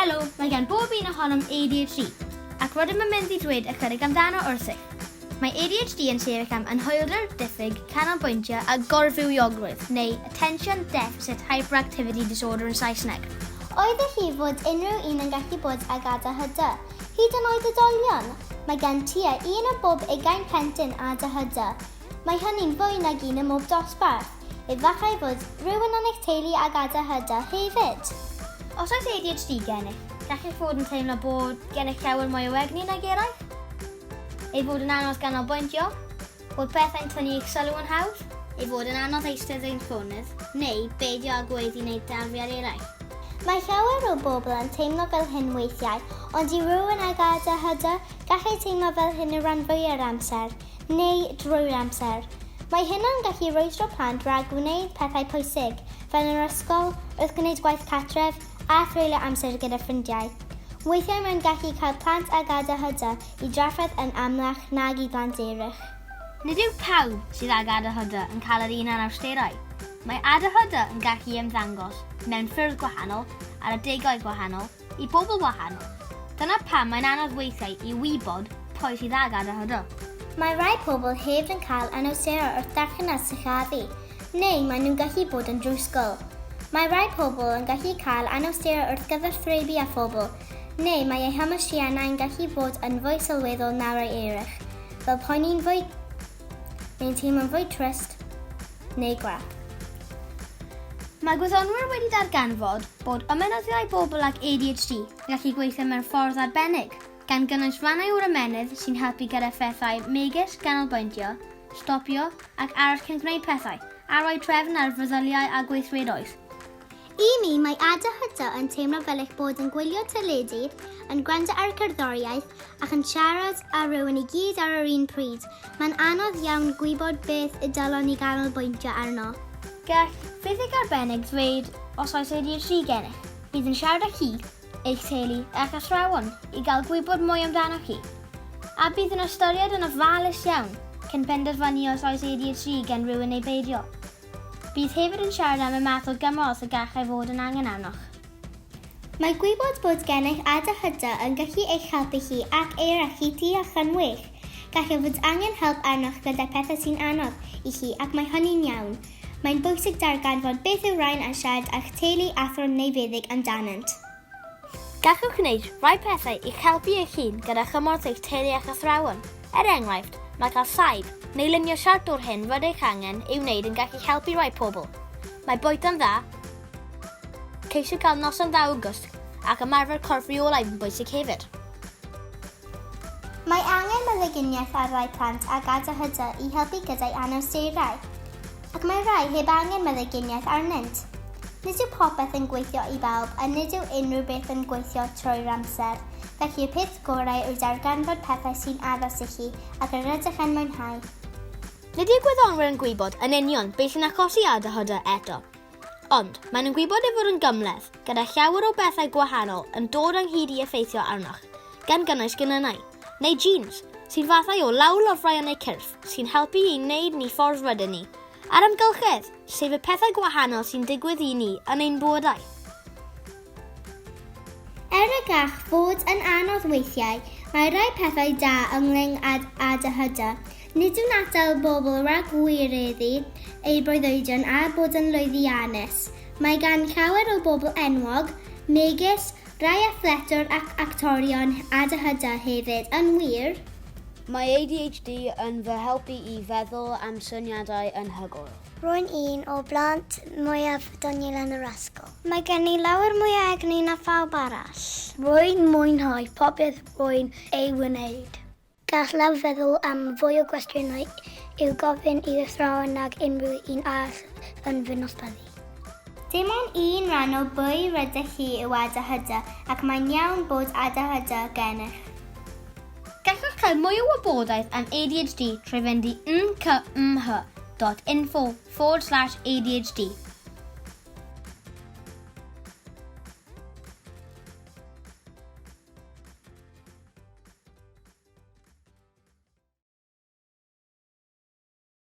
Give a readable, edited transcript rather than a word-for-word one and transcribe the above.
Helo, mae gan bob un ohonom ADHD, ac rydym yn mynd i ddweud ychydig amdano wrthych. Mae ADHD yn sefyll am anhwylder, diffyg, canolbwyntio a gorfywiogrwydd, neu Attention Deficit Hyperactivity Disorder yn Saesneg. Oeddech chi fod unrhyw un yn gallu bod ag ADHD, hyd yn oed oedolion? Mae gan tua un o bob ugain plentyn ADHD. Mae hynny'n fwy nag un ym mhob dosbarth. Efallai fod rhywun yn eich teulu ag ADHD hefyd. Os oes ADHD gennych, gallech fod yn teimlo bod gennych llawer mwy o egni nag eraill, ei fod yn anodd ganolbwyntio, bod pethau'n tynnu eich sylw yn hawdd, ei fod yn anodd eistedd ein llonydd, neu beidio â gweiddi neu darfu ar eraill. Mae llawer o bobl yn teimlo fel hyn weithiau, ond i rywun ag ADHD, gallai teimlo fel hyn y rhan fwya'r amser. neu drwy'r amser. Mae hynna'n gallu rwystro plant rhag gwneud pethau pwysig, fel yn yr ysgol, wrth gwneud gwaith cartref, a threulio amser gyda ffrindiau. Weithiau mae'n gallu cael plant ag ADHD i drafferth yn amlach nag i blant eraill. Nid yw pawb sydd ag ADHD yn cael yr un anawsterau. Mae ADHD yn gallu ymddangos mewn ffyrdd gwahanol, ar adegau gwahanol, i bobl wahanol. Dyna pam mae'n anodd weithiau i wybod pwy sydd ag ADHD. Mae rhai pobl hefyd yn cael anawsterau wrth ddarllen a sillafu, neu maen nhw'n gallu bod yn drwsgl. Mae rhai pobl yn gallu cael anawsterau wrth gyfathrebu â phobl, neu mae eu hemosiynau'n gallu bod yn fwy sylweddol na rhai eraill, fel poeni'n fwy neu'n teimlo'n fwy trist neu grac. Mae gwyddonwyr wedi darganfod bod ymenoddiau bobl ag ADHD yn gallu gweithio mewn ffordd arbennig, gan gynnwys rhannau o'r ymennydd sy'n helpu gyda phethau megis ganolbwyntio, stopio ac aros cyn gwneud pethau, a rhoi trefn ar feddyliau a gweithredoedd. I mi, mae ADHD yn teimlo fel eich bod yn gwylio teledu, yn gwrando ar cerddoriaeth, ac yn siarad â rhywun i gyd ar yr un pryd. Mae'n anodd iawn gwybod beth y dylwn i ganolbwyntio arno. Gall feddyg arbennig ddweud os oes ADHD gennych. Bydd yn siarad â chi, eich teulu a'ch athrawon i gael gwybod mwy amdanoch chi. A bydd yn ystyried yn ofalus iawn cyn penderfynu os oes ADHD gan rywun neu beidio. Bydd hefyd yn siarad am y math o gymorth y gallai fod yn angen arnoch. Mae gwybod bod gennych ADHD yn gallu eich helpu chi ac eraill i deall yn well. Gallai fod angen help arnoch gyda pethau sy'n anodd i chi ac mae hynny'n iawn. Mae'n bwysig darganfod beth yw rhain a siarad â'ch teulu, athro neu feddyg amdanynt. Gallwch wneud rhai pethau i'ch helpu eich hun gyda chymorth eich teulu a'ch athrawon. Er enghraifft, mae cael saib neu lunio siart o'r hyn rydych angen ei wneud yn gallu helpu rhai pobl. Mae bwyta'n dda, ceisio cael noson dda o gwsg ac ymarfer corff rheolaidd yn bwysig hefyd. Mae angen meddyginiaeth ar rai plant ag ADHD i helpu gyda'i anawsterau, ac mae rhai heb angen meddyginiaeth arnynt. Nid yw popeth yn gweithio i bawb a nid yw unrhyw beth yn gweithio trwy'r amser, felly y peth gorau yw darganfod pethau sy'n addas i chi ac yr ydych yn mwynhau. Nid yw gwyddonwyr yn gwybod yn union beth sy'n achosi ADHD eto. Ond, maen nhw'n gwybod ei fod yn gymhleth, gyda llawer o bethau gwahanol yn dod ynghyd i effeithio arnoch, gan gynnwys genynnau, neu genes, sy'n fathau o lawlyfrau yn eu cyrff sy'n helpu i wneud ni ffordd rydyn ni, a'r amgylchedd, sef y pethau gwahanol sy'n digwydd i ni yn ein bywydau. Er y gall fod yn anodd weithiau, mae rhai pethau da ynglŷn ag ADHD. Nid yw'n atal bobl rhag gwireddu eu breuddwydion a bod yn lwyddiannus. Mae gan llawer o bobl enwog, megis rhai athletwr ac actorion ADHD hefyd, yn wir. Mae ADHD yn fy helpu i feddwl am syniadau anhygoel. Rwy'n un o blant mwyaf doniol yn yr ysgol. Mae gen i lawer mwy o egni na phawb arall. Rwy'n mwynhau popeth rwy'n ei wneud. Gallaf feddwl am fwy o gwestiynau i'w gofyn i'r athrawon nag unrhyw un arall yn fy nosbarth i. Dim ond un rhan o bwy rydych chi yw ADHD ac mae'n iawn bod ADHD gennych. Gallwch cael mwy o wybodaeth am ADHD trwy fynd i nkmh.info forward slash ADHD.